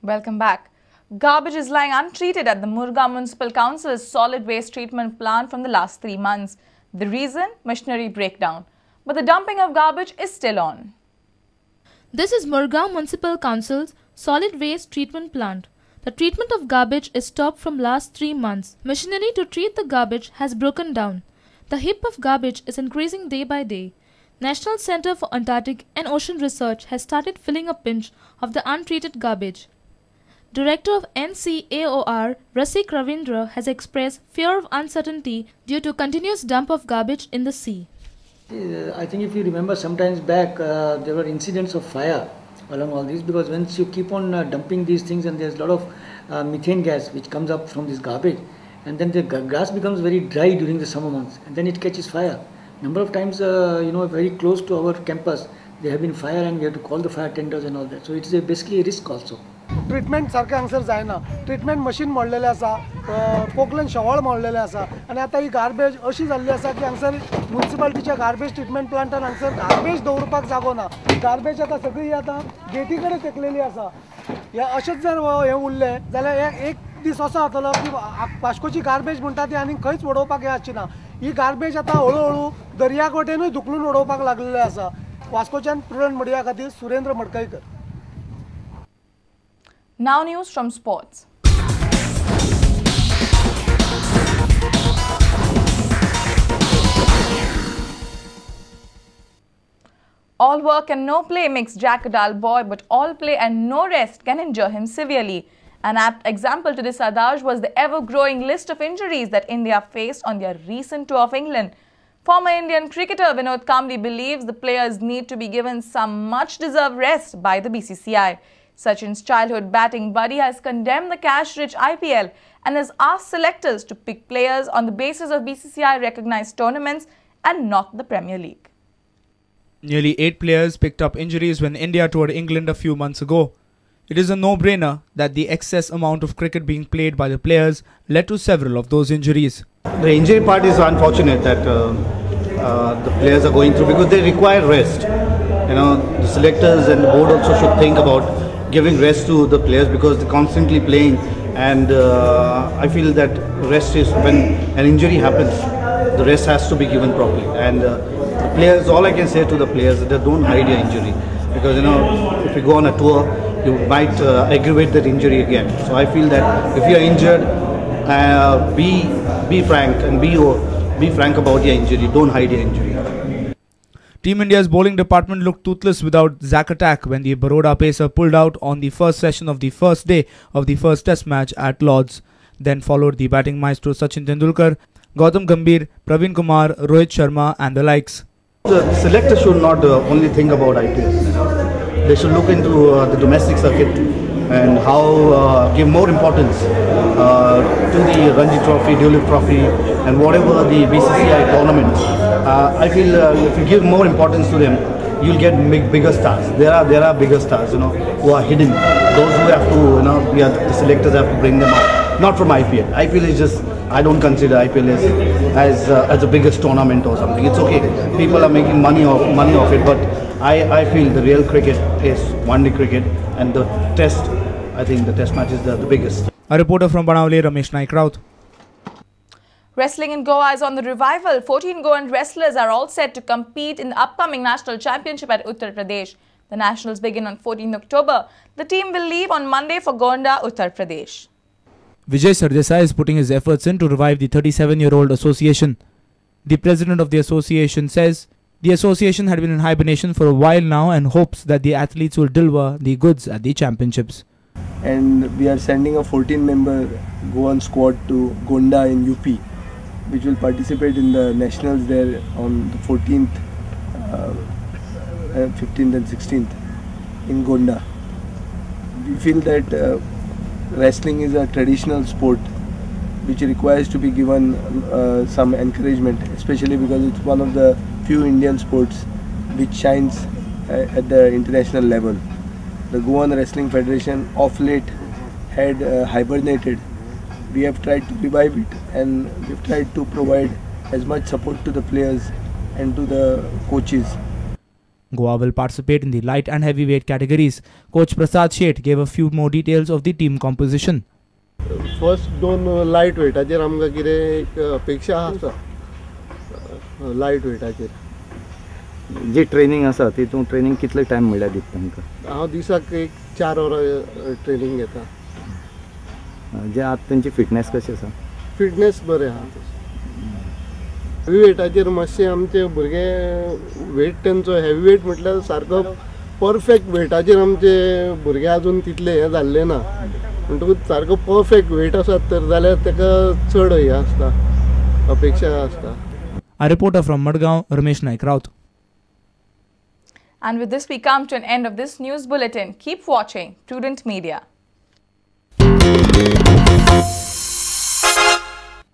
Welcome back. Garbage is lying untreated at the Murgaon Municipal Council's solid waste treatment plant from the last 3 months. The reason? Machinery breakdown. But the dumping of garbage is still on. This is Murgaon Municipal Council's solid waste treatment plant. The treatment of garbage is stopped from last 3 months. Machinery to treat the garbage has broken down. The heap of garbage is increasing day by day. National Center for Antarctic and Ocean Research has started filling a pinch of the untreated garbage. Director of NCAOR, Rasik Ravindra, has expressed fear of uncertainty due to continuous dump of garbage in the sea. I think if you remember sometimes back, there were incidents of fire along all these, because once you keep on dumping these things, and there's a lot of methane gas which comes up from this garbage, and then the grass becomes very dry during the summer months, and then it catches fire. Number of times, very close to our campus, there have been fire, and we have to call the fire tenders and all that. So it is basically a risk also. Treatment सारकें हांगसर जायना. Treatment machine मोडलेलें आसा, पोकलन शवळ मोडलेलें आसा, आनी आतां ही garbage अशी जाल्ली आसा की हांगसर म्युनिसिपालिटीच्या गार्बेज ट्रिटमेंट प्लांटान हांगसर गार्बेज दवरपाक जागो ना. गार्बेज आतां सगळी आतां गेटी कडेन तेकलेली आसा. हे अशेंच जर हें उरलें जाल्यार एक दीस असो जातलो की वास्कोची गार्बेज म्हणटा ती आनी खंयच उडोवपाक हें आसची ना. ही गार्बेज आतां हळू हळू दर्या वटेनूय धुकलून उडोवपाक लागलेलें आसा. वास्कोच्यान प्रुडंट मिडिया खातीर Surendra Madkaikar. Now news from sports. All work and no play makes Jack a dull boy, but all play and no rest can injure him severely. An apt example to this adage was the ever-growing list of injuries that India faced on their recent tour of England. Former Indian cricketer Vinod Kambli believes the players need to be given some much-deserved rest by the BCCI. Sachin's childhood batting buddy has condemned the cash-rich IPL and has asked selectors to pick players on the basis of BCCI-recognized tournaments and not the Premier League. Nearly 8 players picked up injuries when India toured England a few months ago. It is a no-brainer that the excess amount of cricket being played by the players led to several of those injuries. The injury part is unfortunate that the players are going through, because they require rest. You know, the selectors and the board also should think about giving rest to the players, because they're constantly playing, and I feel that rest is, when an injury happens, the rest has to be given properly. And the players, all I can say to the players is that don't hide your injury, because you know, if you go on a tour, you might aggravate that injury again. So I feel that if you are injured, be frank and be frank about your injury. Don't hide your injury. Team India's bowling department looked toothless without Zack Attack when the Baroda pacer pulled out on the first session of the first day of the first test match at Lord's. Then followed the batting maestro Sachin Tendulkar, Gautam Gambhir, Praveen Kumar, Rohit Sharma and the likes. The selectors should not only think about IPL. They should look into the domestic circuit and how give more importance to the Ranji Trophy, Duleep Trophy and whatever the BCCI tournaments. I feel if you give more importance to them, you'll get bigger stars. There are bigger stars, you know, who are hidden. Those who have to, you know, the selectors have to bring them out. Not from IPL. IPL is just, I don't consider IPL as the biggest tournament or something. It's okay. People are making money off it, but I feel the real cricket is one-day cricket, and the test, I think the test match is the biggest. A reporter from Banavali, Ramesh Naik Raut. Wrestling in Goa is on the revival. 14 Goan wrestlers are all set to compete in the upcoming national championship at Uttar Pradesh. The nationals begin on 14 October. The team will leave on Monday for Gonda, Uttar Pradesh. Vijay Sardesai is putting his efforts in to revive the 37-year-old association. The president of the association says the association had been in hibernation for a while now and hopes that the athletes will deliver the goods at the championships. And we are sending a 14-member Goan squad to Gonda in UP, which will participate in the nationals there on the 14th, 15th and 16th in Gonda. We feel that wrestling is a traditional sport which requires to be given some encouragement, especially because it's one of the few Indian sports which shines at the international level. The Goan Wrestling Federation of late had hibernated. We have tried to revive it and we've tried to provide as much support to the players and to the coaches. Goa will participate in the light and heavyweight categories. Coach Prasad Sheth gave a few more details of the team composition. First दोन light वेटाचेर आमकां कितें एक अपेक्षा आसा light वेटाचेर. जी training आसा तितून training कितले टायम म्हणल्यार दिता तांकां? हांव दिसाक एक 4 वरां ट्रेनिंग घेता. जे आतां तेंची फिटनेस कशी आसा? फिटनेस बरें आहा. हेवी वेटाचेर मातशें आमचे भुरगे वेट तेंचो हेवी वेट म्हटल्यार सारको परफेक्ट वेटाचेर आमचे भुरगे अजून तितले हें जाल्ले ना, म्हणटकूच सारको परफेक्ट वेट आसात तर जाल्यार ताका चड हें आसता, अपेक्षा आसता. A reporter from Madgaon, Ramesh Naik Raut. And with this we come to an end of this news bulletin. Keep watching Prudent Media.